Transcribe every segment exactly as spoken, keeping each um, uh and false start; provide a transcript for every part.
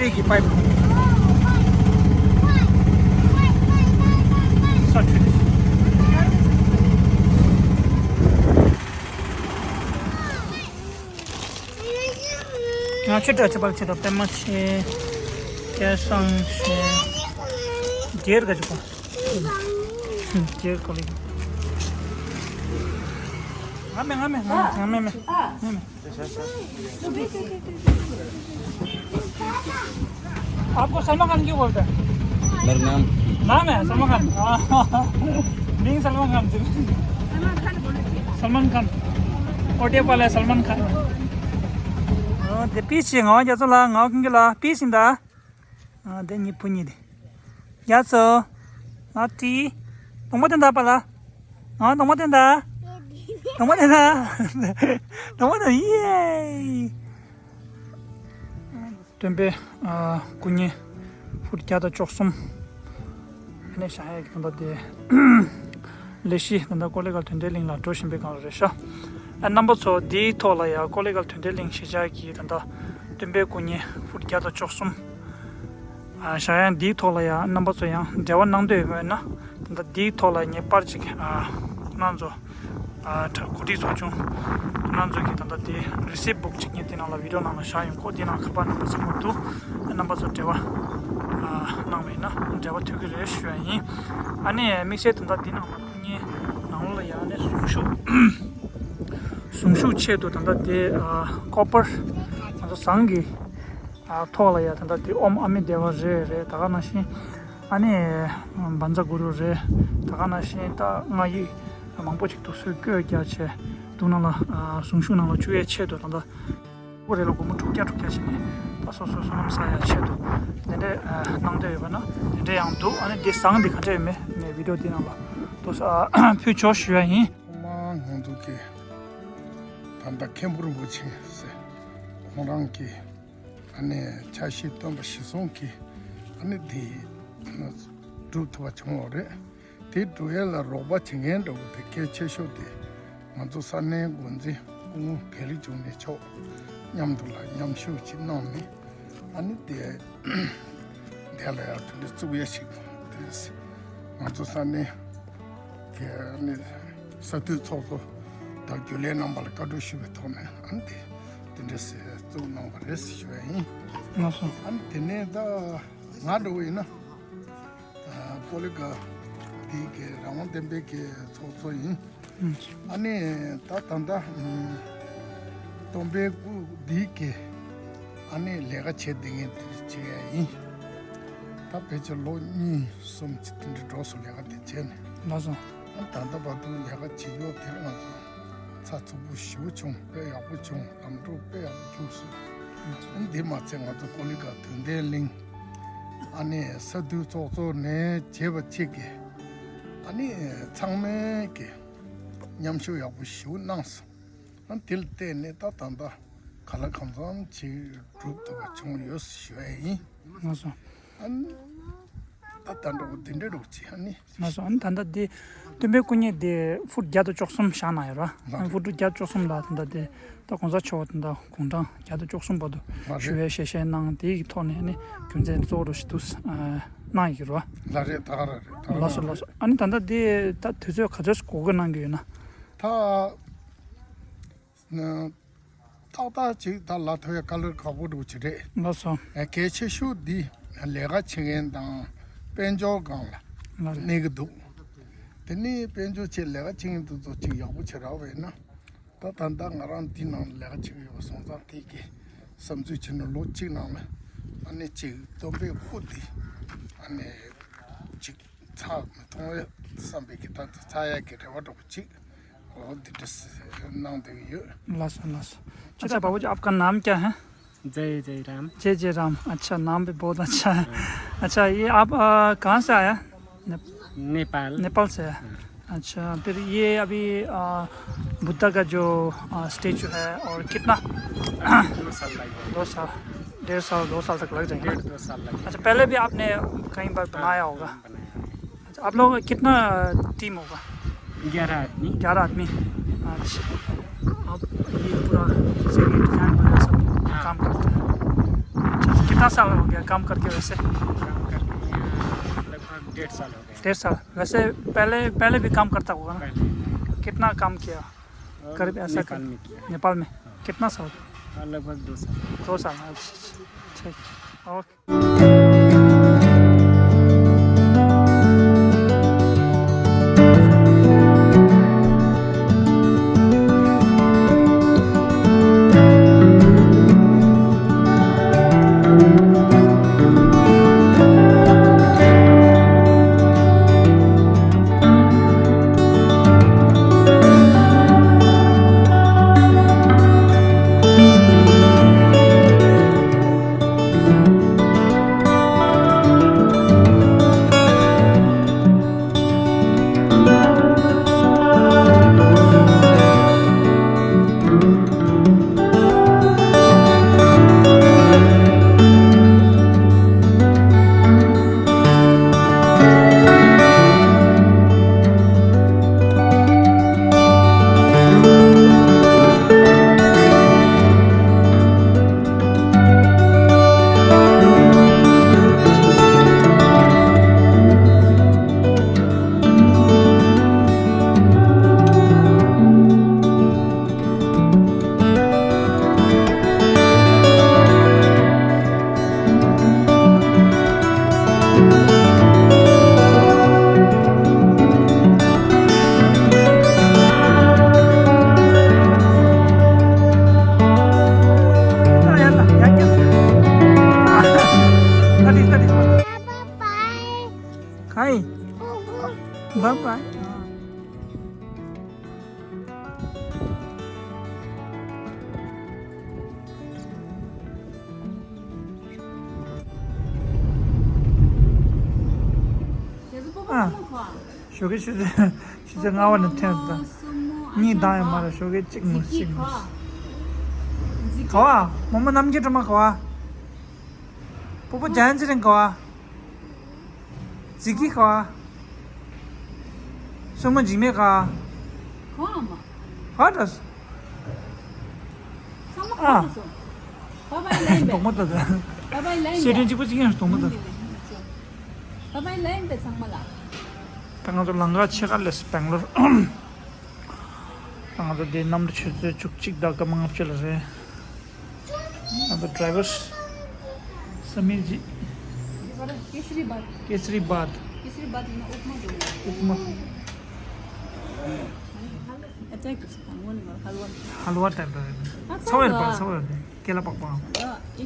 རེད་ཀྱི་པའིབ། ས་འཕྲུལ། ང་ཆུ་དྲ་ཆུ་པར་ཆེ་དང་པད་མ་ཆེ། སྐལ་བཟང་ཆེ། རྒྱལ་ག་ཆུ་པ། རྒྱལ་གོ་ལི། ང་མེ་ང་མེ་ང་མེ་ང་མེ་ང་མེ། आपको सलमान खान क्यों बोलते हैं? मेरा नाम। नाम है सलमान खान। हाँ। नहीं, सलमान खान। सलमान खान। ऑडियो वाला है सलमान खान। ཨོ་དེ་པི་ཤི་ང་རྒྱ་མཚོ་ལ་ང་ཀུན་གི་ལ་པི་ཤི་འདའ། ཨ་དེ་ཉི་བུ་ཉི་དེ། རྒྱ་མཚོ། ང་ཏི། དང་པོ་དེ་འདའ་པ་ལ། ང་དང་པོ་དེ་འདའ། དང་པོ་དེ་འདའ། དང་པོ་དེ་ཡེ། སྟོན་པའི་ཨ་སྐུ་བརྙན་ཧྥུཊ་བརྒྱ་དང་བཅུ་གསུམ། ཨ་ནི་ཤ་ཡ་གི་ད་ལྟ་དེ་ལས་གཞི་ད་ལྟ་ཀོ་ལི་གྷལ་དོན་ལྡན་གླིང་ལ་འགྲོ་བཞིན་པའི་སྒང་ལ་རེད་ཤག་ཨ་རྣམ་པ་ཚོ་འདིའི་ཐོག་ལ་ཡང་ཀོ་ལི་གྷལ་དོན་ལྡན་གླིང་གཞིས་ཆགས་ཀྱི་ད་ལྟ་སྟོན་པའི་སྐུ་བརྙན་ཧྥུཊ་བརྒྱ་དང་བཅུ་གསུམ། ཨ་ཤ་ཡ་འདིའི་ཐོག་ལ་ཡང་རྣམ་པ་ཚོ་ཡང་འབྲེལ་བ་གནང་འདོད་ཡོད་པ་ཡིན་ན་ད་ལྟ་འདིའི་ཐོག་ལ་ངས་པར་ཅིག་ཨ་ཁོང་རྣམ་ཚོ། ཨ་གྲ་གོ་སྒྲིག་ཚོགས་ཆུང་ཁོང་རྣམ་ཚོ་གིས་ད་ལྟ་དེ་རི་སིབ་བུག་ཅིག་ངས་དེ་ནང་ལ་བི་ཌིའོ་ནང་ལ་བཞག་ཡོང་ཁོ་དེ་ནང་ཁ་པར་རྣམ་པ་ཚང་མ་འདུག་རྣམ་པ་ཚོ་འབྲེལ་བ་ཨ་གནང་བ་ཡིན་ན་འབྲེལ་བ་ཐུབ་ཀྱི་རེད་ཞུ་ཡ་ཡིན། ཨ་ནི་དམིགས་བསལ་དོན་དག་འདི་ནང་ལ་སྐུ་བརྙན་ནང་ལོགས་ལ་ཡང་ནས་གཟུངས་གཞུག་གཟུངས་གཞུག་ཆེད་དུ་ད་ལྟ་དེ་ཨ་ཀོ་པར་ང་ཚོ་ཟངས་ཀྱི་ཨ་ཐོག་ལ་ཡ་ད་ལྟ་དེ་ཨོཾ་ཨ་མི་དྷེ་ཝ་རེད་རེད། ད་ག་ནང་བཞིན་ཨ་ནི་བཛྲ་གུ་རུ་རེད། ད་ག་ནང་བཞིན་ད་རྔ་ཡིག་མང་པོ་ཅིག་འདུག་སེ་བཀོད་རྒྱ་བྱས་འདུག་ནང་ལ་ཨ་གཟུངས་གཞུག་ནང་ལ་བཅུག་ཡས་ཆེད་དུ་ད་ལྟ་པོ་རེ་ལ་སྒོར་མོ་དྲུག་བརྒྱ་དྲུག་བརྒྱ་བྱས་ནས་ད་སོ་སོའི་བསོད་ནམས་བསག་ཡ་ཆེད་དུ་དེ་འདྲས་ཨ་གནང་འདོད་ཡོད་པ་ན་དེ་འདྲས་ཡང་འདུག་ཨ་ནི་འདི་ཟངས་འདི་ག་འདྲས་ཡོད་མེད་ངས་བི་ཌིའོ་འདི་ནང་ལ་དུ་ཕུལ་ཆོག་ཞུ་ཡ་ཡིན། ཐོག་མར་ང་ཚོ་གི་ད་ལྟ་མཁན་པོ་རིན་པོ་ཆེ་ཟེར་ཁོང་རང་གི་ཨ་ནི་ཕྱག་བཞེས་སྟོན་པ་གཞིར་བཟུང་གིས་ཨ་ནི་འདི་སྒྲུབ་ཐུབ་པ་བྱུང་བ་རེད། དེ་སྒྲུབ་ཡས་ལ་རོགས་པ་བྱེད་མཁན་འདྲ་བོ་དེ་གལ་ཆེ་ཤོས་དེ་ང་ཚོ་ས་གནས་འགོ་འཛིན་སྐུ་ངོ་དགེ་ལེགས་འབྱུང་གནས་མཆོག་མཉམ་དུ་ལ་མཉམ་ཞུགས་ཅིག་གནང་ནས་ཨ་ནི་དེ་དེ་ལ་ཡང་དེ་འདྲ་བཙུགས་ཡས་ཤིག་དེ་ང་ཚོ་ས་གནས་ཀྱི་ཨ་ནི་ས་འཐུས་ཚོགས་གཙོ་དང་རྒྱུན་ལས་རྣམ་པ་ལ་བཀའ་འདྲི་ཞུས་པའི་ཐོག་ནས་ཨ་ནི་དེ་དེ་འདྲ་ཞིག་བཙུགས་གནང་བ་རེད་ཞུ་བ་ཡིན། ལགས་སོ། ཨ་ནི་དེ་ནས་ད་ང་འདྲ་བོ་ཡིན་ན། ཀོ་ལི་གྷལ་འདི་གི་རང་དབང་བསྟན་པའི་གི་ཚོགས་གཙོ་ཡིན། ཨ་ནི་ད་ད་ལྟ་སྟོན་པའི་སྐུ་འདི་གི་ཨ་ནི་ལས་ཀ་བྱེད་བསྡད་མཁན་དེ་བྱེད་ཡ་ཡིན། ད་ཕལ་ཆེར་ལོ་གཉིས་གསུམ་ཅིག་དེ་འདྲ་འགྲོ་སོང་ལས་ཀ་དེ་བྱས་ནས། ལགས་སོ། ཨ་ད་ལྟ་བར་དུ་ལས་ཀ་བྱེད་ཡོད་དེ་ང་ཚོ་ཚགས་ཚུད་པོ་ཞེ་པོ་བྱུང་། དཔེ་ཡག་པོ་བྱུང་། ལམ་འགྲོ་དཔེ་ཡག་པོ་རྒྱུགས་སོང་། ཨ་ནི་དེ་མ་ཚད་ང་ཚོ་ཀོ་ལི་གྷལ་དོན་ལྡན་གླིང་ཨ་ནི་ས་འཐུས་ཚོགས་གཙོ་ནས་བྱས་པ་གཅིག་གིས་ཨ་ནི་ཚང་མས་ཀྱི་མཉམ་ཞུགས་ཡག་པོ་ཞེ་པོ་གནང་སོང་། ཨ་ནི་དེ་ལ་བརྟེན་ནས་ད་ད་ལྟ་ག་ལ་གང་འཚམ་ཅིག་སྒྲུབ་ཐུབ་པ་བྱུང་ཡོད་ཞུ་ཡ་ཡིན། ལགས་སོ། ཨ་ནི་ད་ད་འགྲོ་འདི་འདྲ་འགྲོ་ཅི་ཨ་ནི། ལགས་སོ། ཨ་ནི་ད་ལྟ་འདི་སྟོན་པའི་སྐུ་བརྙན་འདི་ཕུཊ་བརྒྱ་དང་བཅུ་གསུམ་བཞག་གནང་ཡོད་ར། ལགས། ཕུཊ་བརྒྱ་དང་བཅུ་གསུམ་ལ་ད་ལྟ་འདི་ད་གོང་ས་མཆོག་ད་ལྟ་དགུང་གྲངས་བརྒྱ་དང་བཅུ་གསུམ་བར་དུ་ལགས་རེད། ཞུ་བའི་ཞལ་བཞེས་གནང་། དེའི་ཐོག་ནས་ཨ་ནི་རྒྱུ་མཚན་གཙོ་བོ་རུ་ཞིག་ཏུ་གནང་ཡོད་ར། ལགས་རེད། ད་ག་ར་རེད། ད་ག་ར་ལགས་སོ། རེད། ལགས་སོ། ཨ་ནི་ད་ལྟ་འདི་ད་དུས་ཚོད་ག་ཚོད་གོ་སྐབས་གནང་གི་ཡོད་ན། ད། ཏག་ཏག་ཅིག་ད་ལ་ཐོ་ཡ་ཀ་ལར་ཁག་པོ་འགྲོ་ཅི་རེད། ལགས་སོ། ཨ་གལ་ཆེ་ཤོས་འདི་ལས་ཀ་བྱེད་མཁན་དང་དཔལ་འབྱོར་སྒང་ལ་ལགས་རེད། གནས་ཀྱི་འདུག་དེ་ནས་དཔལ་འབྱོར་ཆེད་ལས་ཀ་བྱེད་མཁན་དེ་ཚོ་ཅིག་ཡག་པོ་བྱེད་རག་པས་ན། ད་ད་ལྟ་ང་རང་འདི་ནང་ལས་ཀ་བྱེད་ཀྱི་ཡོད་པ་སོང་ཙང་དེ་གི་བསམ་ཚུལ་བྱས་ན་ལོ་གཅིག་ནང་ལ་ཨ་ནི་ཅིག་སྟོན་པའི་སྐུ་འདི་ཨ་ནི་ཅིག་ཚར་མི་ཐུང་བས་བསམ་པའི་གི་ད་ཚར་ཡག་གི་རེ་བ་འདྲ་པོ་ཅིག་འོ་འདི་འདྲ་གནང་བསྡད་ཀྱི་ཡོད། ལགས་སོ། ལགས་སོ། अच्छा बाबू जी, आपका नाम क्या है? जय जय राम। जय जय राम। अच्छा, नाम भी बहुत अच्छा है। हाँ। अच्छा, ये आप अ, कहाँ से आया? ने- नेपाल। नेपाल से है। हाँ। अच्छा, फिर ये अभी अ, बुद्धा का जो अ, स्टैचू है और कितना? दो साल लग गए। दो साल, डेढ़ साल, दो साल तक लग जाएंगे। डेढ़ दो साल लग गए। अच्छा, पहले भी आपने कई बार बनाया होगा? हाँ, बनाया। अच्छा, आप लोग कितना टीम होगा? ग्यारह आदमी। ग्यारह आदमी। अच्छा, आप ये पूरा जैसे ये डिजाइन वगैरह सब हाँ। काम करते हैं। कितना साल हो गया काम करके वैसे? काम करके यहाँ लगभग डेढ़ साल हो गया। डेढ़ साल। वैसे पहले, पहले भी काम करता होगा ना? पहले नहीं। कितना काम किया? और करीब ऐसा नेपाल कर, में किया। नेपाल में? हाँ। कितना साल? हाँ, लगभग दो साल। दो साल, अच्छा, अच्छा, ठीक, okay. Hi. Bye bye. ཨ། ཞོགས་ཀས་ཆུ་ཚོད་ཆུ་ཚོད་ལྔ་པ་ནས་ཐོན་ད། གཉིད་བཏང་ཡོད་མ་རེད། ཞོགས་ཀས་གཅིག་མོ་གཅིག་མོ། ག་བ། རྨོ་མོ་རྣམ་རྒྱལ་སྒྲོལ་མ་ག་བ། སྤོ་བོ་འཇམ་དབྱངས་ཚེ་རིང་ག་བ། ཛི་ཀི་ག་བ། སྲུ་མོ་འཇིགས་མེད་ག་བ། ག་བ་མ། ག་བ་འདྲ། ཚང་མ་ཨ། ག་བ་སོང་། བ་བའི་ལན་པས། གདོང་མོ་ལྟ་ད། བ་བའི་ལན་པས། སེ་ཊིང་གཅིག་པ་གཅིག་ཡང་གདོང་མོ་ལྟ། བ་བའི་ལན་པས་ཚང་མ་ལ། ད་ང་ཚོ་ལམ་ཁ་ཕྱེད་ཀ་སླེབས་སོང་སྦེང་ལོར། ད་ང་ཚོ་འདིར་གནམ་གྲུ་ཆུ་ཚོད་བཅུ་གཅིག་དང་སྐར་མ་ལྔ་བཅུ་ལ་རེད། ང་ཚོ་ཌ་རའི་ཝར་སི་མིང་ཅི། ཀེ་སི་རི་བཱད། ཀེ་སི་རི་བཱད། ཀེ་སི་རི་བཱད་ཡིན་ན་ཨུབ་མ་འདུག་ཨུབ་མ། ཨ་ཏྲེག་ཏུ་སོང་། ཧལ་ཝ་ནི་མ་ཧལ་ཝ། ཧལ་ཝ་ཊའིབ་རེད། ཨ་ཚ་བ་ཡོད་པ། ཚ་བ་ཡོད་པ། ཀེ་ལ་པག་པ། ཨིཌ་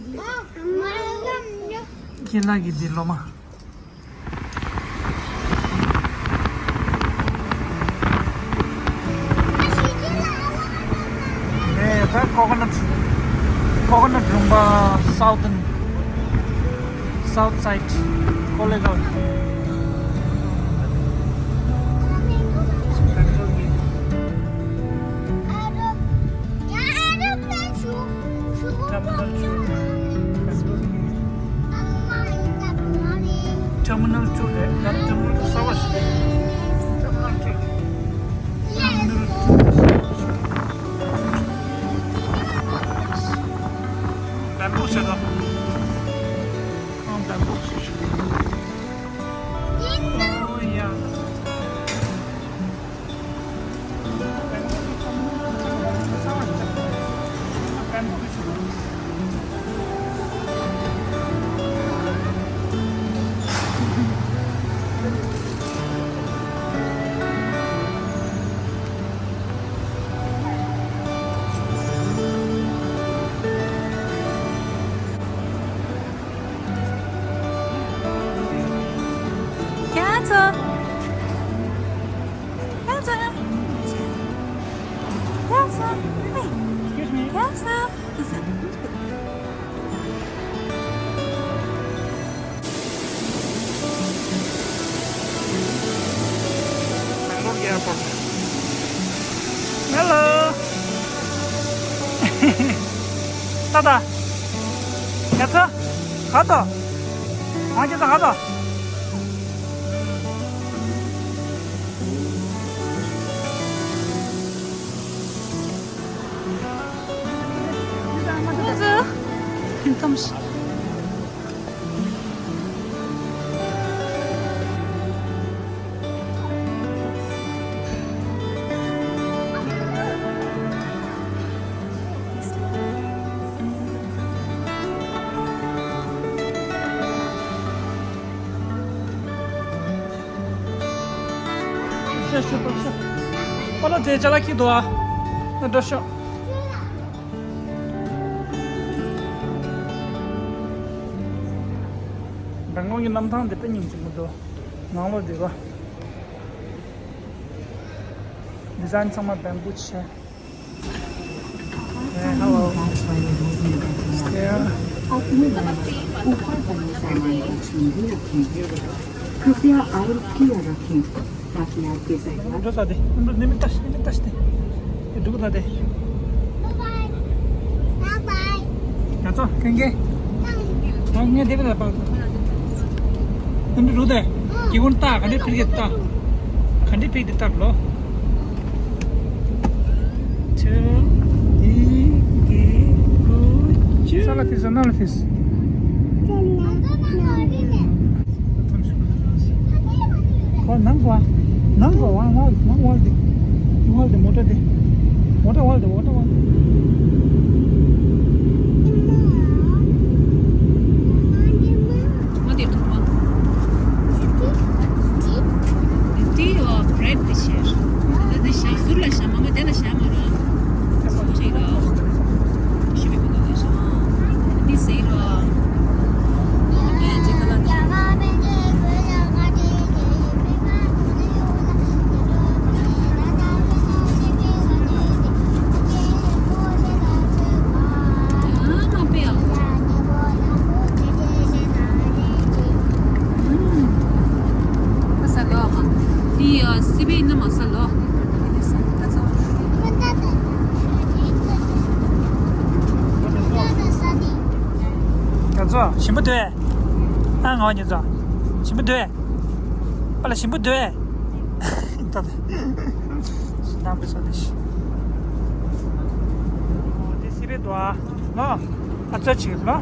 ལི། ཀེ་ལ་གི་འདི་ལོ་མ། ཨེ་ད་ཀོ་ཀོ་ནཊ། ཀོ་ཀོ་ནཊ་རུམ་པ། སའུ་ཐན། South side. ཀོ་ལེ་གལ། Terminal two རེད། ད་terminal two གསར་པ་ཞིག་རེད། Terminal two. Terminal two. Bamboo ཟེར་དང་། ཁང་bamboo ཟེར་ཞིག་རེད། Oh yeah. Cancer. Cancer. Cancer. Hey. Excuse me. Cancer. Bangalore airport. Hello. Tata. Cancer. Kato. Anche Kato. Hello. པ་ལོ་དེ་ཅ་ལག་ཁྱེར་འདུག་ཨ། ན་འགྲོ་ཤོག་བེང་ལོར་གྱི་གནམ་ཐང་དེ་དཔེ་སྙིང་རྗེ་མོ་འདུག་ནང་ལོགས་འདི་ག་ཌི་ཛའིན་ཚང་མ་བེམ་བུ་བྱས། Hey, hello. Yeah. अपने बैग ऊपर बने सामान को छीन भी रखें। कृपया आरोग्य रखें। ताकि आपके जरूरत འགྲོ་ས་དེ། འགྲོ་ནི་མི་ལྟ་ཤི་ནི་མི་ལྟ་ཤི་དེ། དེ་འགྲོ་གི་ད་དེ། ང་ཚོ་ཀན་ཀན། ང་ངས་དེ་བས་ལ་པ། འགྲོ་རུ་དེ། གི་ཝུན་ཏ་ག་འདྲེ་ཕིར་གི་ཏ། ག་འདྲེ་ཕིར་གི་ཏ་ལོ། ས་ལ་ཕིས་ན་ལ་ཕིས། ཁོ་ནང་གོ། ནང་གོ་ཝང་ཝང་ཝང་ཝང་དེ། ཝང་དེ་མོ་ཊ་དེ། མོ་ཊ་ཝང་དེ་མོ་ཊ་ཝང་དེ། ང་དེ་ཐུག་པ། དེ་ཡོ་བྷི་རེད་དེ་ཤེར། དེ་ནི་ཤ་ཟུར་ལ་ཤ་མ་མ་དེ་ལ་ཤ་མ་ར། ཟུར་ཅིག་ར། ཤི་བི་ཀུ་ན་ལ་ཤ། དེ་སེ་ར། དེ་ཅི་ཀ་ལ། ཞིམ་པོ་འདུག་ཨ། ང་བ་ཉི་ཚོ་ཞིམ་པོ་འདུག་པ་ལ་ཞིམ་པོ་འདུག་ད་ཞིམ་ཐང་པའི་ས་དེ་ཞིག་འདི་སི་པའི་འདུག་ཨ། ལོ། ཨ་ཙི་ཅིག་ལོ།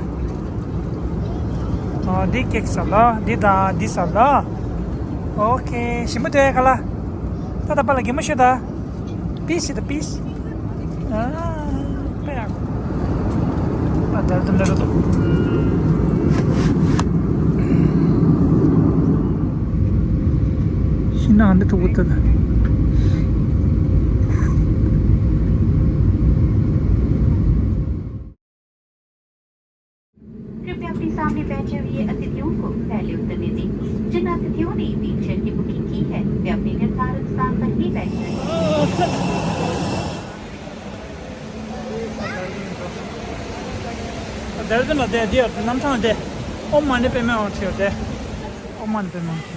འདི་ཀེག་ཟ་ལོ། འདི་དང་འདི་ཟ་ལོ། ཨོ་ཁེ། ཞིམ་པོ་འདུག་ག་ལ། ད་ད་པ་ལ་གད་མོ་ཤོད་ད། པིས་ཡིན་ད་པིས། ཨ། དཔེ་ཡག་པོ། ཨ། དལ་དུ་ལེ་རོ་དོ། ཤི་ན་འདི་ཐུག་པོ་ད། कृपया अपने सामने बैठे हुए अतिथियों को पहले उतरने दें। जिन अतिथियों ने व्हीलचेयर की बुकिंग की है, वे अपने निर्धारित स्थान पर ही बैठ जाएं। དེར་དེ་ལ་དེ་དེ་ཡོད་དེ་གནམ་ཐང་དེ། ཨོཾ་མ་ཎི་པདྨེ་ཧཱུྃ་ཡོད་དེ། ཨོཾ་མ་ཎི་པདྨེ་ཧཱུྃ།